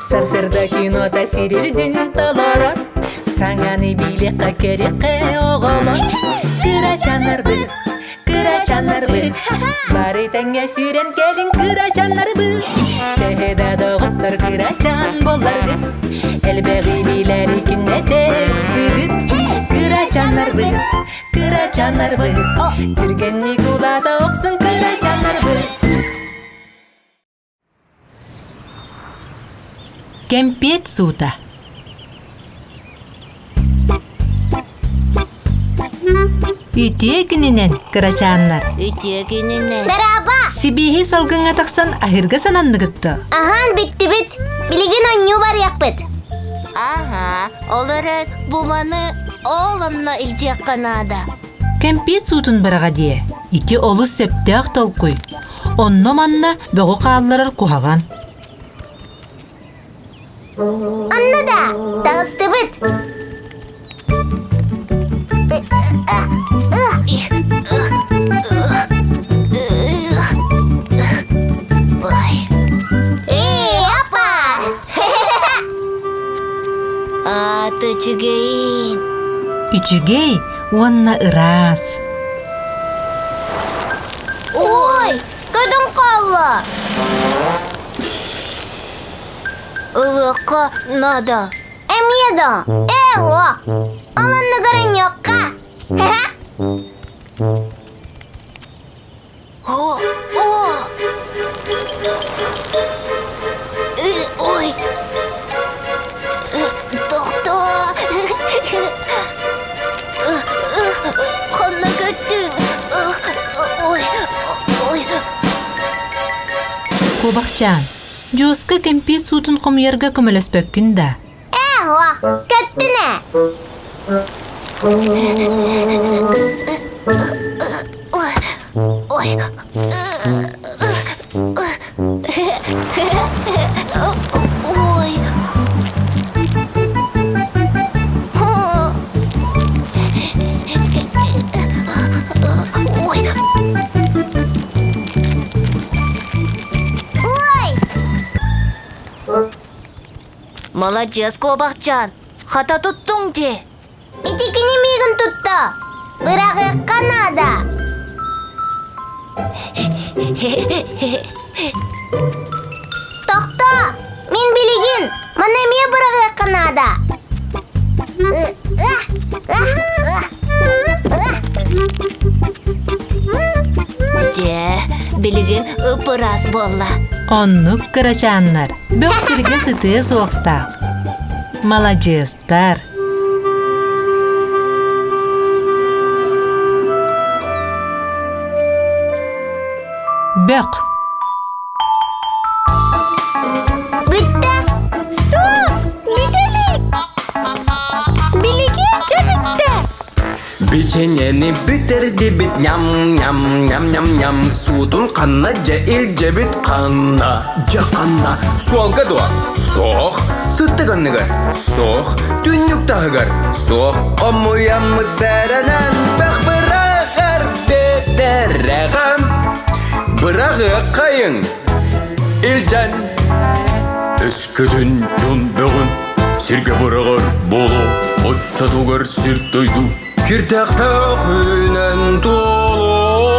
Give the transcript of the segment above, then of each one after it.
Сарсыарда кинота сирирдин толорор, Саҥаны билиэххэ көрүөххэ оҕолор. Кырачааннарбыт, кырачааннарбыт, Бары тэҥҥэ сүүрэн кэлиҥ кырачааннарбыт. Төһө да доҕоттор кырачаан буолларгыт, Элбэҕи билэри күннэтэ ыксыгыт. Кырачааннарбыт, кырачааннарбыт, Түргэнник улаата охсун кырачааннарбыт. Кэмпиэт суута Үтүө күнүнэн, кырачааннар! Үтүө күнүнэн! Дорообо! Сибиэһи салгыҥҥа тахсан аһыырга сананныгыт дуо? Аһаан бүттүбүт. Билигин оонньуу барыахпыт. Аһа, ол эрэн бу маны ол онно илдьиэххэ наада. Кэмпиэт суутун быраҕа диэ. Ити олус сөптөөх толкуй. Онно-манна бөҕү хаалларар куһаҕан. Онно да таҕыстыбыт. Эй, апа! Аата үчүгэйин. Үчүгэй уонна ыраас. Ой, көтөн хаалла. Ылыахха надо. Эмиэ да. Ээ, уох. Ол оннугар өньүөххэ. О, о! Ой! Тохтоо! Ханна көттүҥ? Ой, ой. Куобахчаан, Дьуоска кэмпиэт суутун хомуйарга көмөлөспөккүн да? Ээ, уох, көттүн ээ. Ой, ой. Ой. Ой. Ой! Маладьыас куобахчаан, хата туттуҥ дии. Ити кини миигин тутта. Быраҕыахха наада. Тохтоо! Мин билигин маны эмиэ быраҕыахха наада. Дьэ, билигин ып-ыраас буолла. Оннук кырачааннар бөх сиргэ сытыа суохтаах. Маладьыастар! Бөх Бүттэ! Суох! Бүтэ илик! Билигин дьэ бүттэ! Бичинени бүтэрдибит ням-ням ням-ням-ням Суутун ханна дьэ илдьэбит ханна дьэ ханна Суолга дуо? Суох Сыттык анныгар? Суох Түннүк таһыгар? Суох Хомуйаммыт сэрэнэн бөх быраҕар бэдэрэҕэм Быраҕыаххайыҥ Илдьэн Өскөтүн дьон бөҕүн сиргэ быраҕар буолуо, оччотугар сир дойду кирдээх бөҕүнэн туолуо.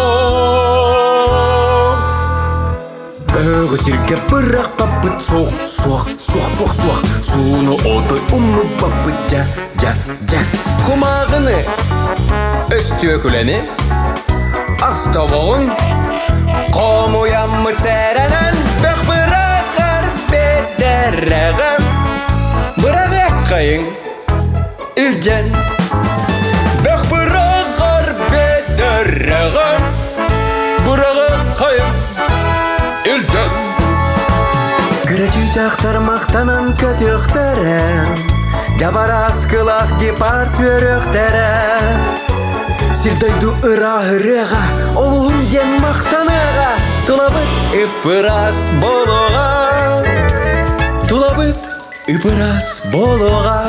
Бөҕү сиргэ бырахпаппыт суох, суох, суох, суох, суох, сууну отой умнубаппыт дьа, дьа, дьа. Кумааҕыны, өстүөкүлэни, ас тобоҕун хомуйаммыт сэрэнэн бөх быраҕар бэдэрэҕэм быраҕыаххайыҥ илдьэн бөх быраҕар бэдэрэҕэм быраҕыаххайыҥ илдьэн Кыра чыычаахтар махтанан көтүөхтэрэ Дьабарааскылаах гепард үөрүөхтэрэ Сир-дойду ырааһырыаҕа, олуһун диэн махтаныаҕа, тулабыт ып-ыраас буолуоҕа. Тулабыт ып-ыраас буолуоҕа.